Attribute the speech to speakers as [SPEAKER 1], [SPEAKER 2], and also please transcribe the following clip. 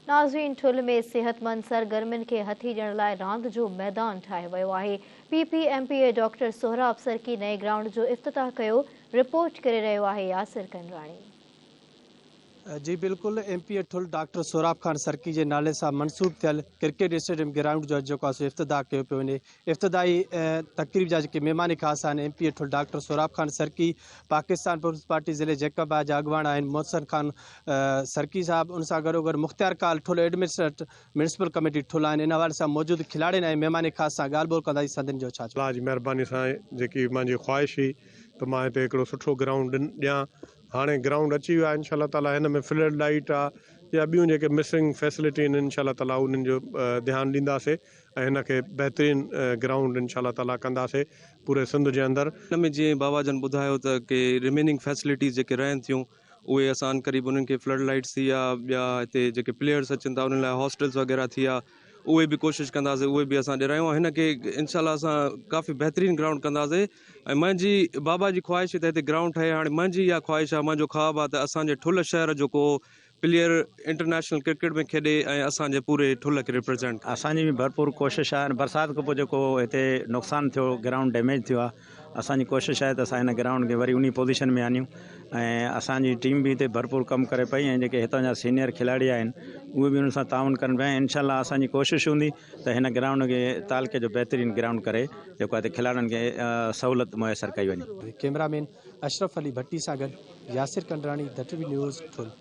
[SPEAKER 1] ناظرين ٺل ۾ صحتمند سرگرمين کي هٿي ڏيڻ لاء راند جو ميدان ٺاهيو ويو آهي. P P M P A doctor Sohrab Sarki نئين گرائونڊ جو افتتاح ڪيو، رپورٽ ڪري رهيو آهي ياسر ڪنراڻي.
[SPEAKER 2] جي بلڪل M P A Thul doctor Sohrab Khan Sarki جي نالي سان منسوب ٿيل ڪرڪيٽ اسٽيڊيم گرائونڊ جو اڄ جيڪو آهي سو افتتاح ڪيو پيو وڃي افتتاحي تقريب جا جيڪي مهمان خاص آهن M P A Thul doctor Sohrab Khan Sarki Pakistan Peoples Party ضلعي جيڪب آباد جا اڳواڻ آهن محسن خان سرڪي صاحب ان سان گڏو گڏ مختيار ڪال ٺل ايڊمنسٽريٽر ميونسپل ڪميٽي ٺل آهن ان حوالي سان موجود کلاڙين ۽ مهمان خاص سان ڳالهه ٻولهه ڪنداسين سندن جو ڇا چوڻ.
[SPEAKER 3] الله جي مهرباني سان جيڪي مانجي خواهش هئي ته مان هتي هڪڙو سٺو گرائونڊ ڏيان هاڻي گرائونڊ اچي ويو آهي انشاء الله تعالي هن ۾ فلڊ لائيٽ آ يا ٻيون جيڪي مسنگ فيسلٽي آهن انشاء الله تعالي انهن جو ڌيان ڏينداسي ۽ هن کي بهترين گرائونڊ انشاء الله تعالي ڪنداسي پوري سنڌ جي اندر.
[SPEAKER 4] ان ۾ جيئن بابا جن ٻڌايو ته ڪي ريميننگ فيسلٽيز جيڪي رهن ٿيون اهي اسان عنقريب انهن کي فلڊ لائيٽس ٿي يا ٻيا هتي جيڪي پليئرس اچن ٿا انهن لاء هاسٽلس وغيره ٿي ويا اهي به ڪوشش ڪنداسي اهي به اسان ڏيرايون ۽ هن کي انشاء الله اسان ڪافي بهترين گرائونڊ ڪنداسي ۽ منهنجي بابا جي خواهش ته هتي گرائونڊ ٺهي هاڻي منهنجي اها خواهش آهي منهنجو خواب آهي ته اسان جي ٺل شهر جو ڪو پليئر انٽرنيشنل ڪرڪيٽ ۾ کيڏي ۽ اسان جي پوري ٺل کي ريپريزينٽ ڪري.
[SPEAKER 5] اسان جي به ڀرپور ڪوشش آهي ۽ برسات کان پوء جيڪو هتي نقصان ٿيو گرائونڊ ڊيميج ٿيو آهي اسان جي ڪوشش آهي ته اسان هن گرائونڊ کي وري انهي پوزيشن ۾ آڻيون ۽ اسان جي ٽيم به هتي ڀرپور ڪم ڪري پئي ۽ جيڪي هتان جا سينيئر کلاڙي آهن اهي به انهن سان تعاون ڪن پيا ۽ انشاء الله اسان جي ڪوشش هوندي ته هن گرائونڊ کي تعلقي جو بهترين گرائونڊ ڪري جيڪو هتي کلاڙين کي سهولت ميسر ڪئي وڃي.
[SPEAKER 2] ڪئميرا مين اشرف علي ڀٽي سان گڏ ياسر ڪنڊراڻي، ڌٽوي نيوز، ٺل.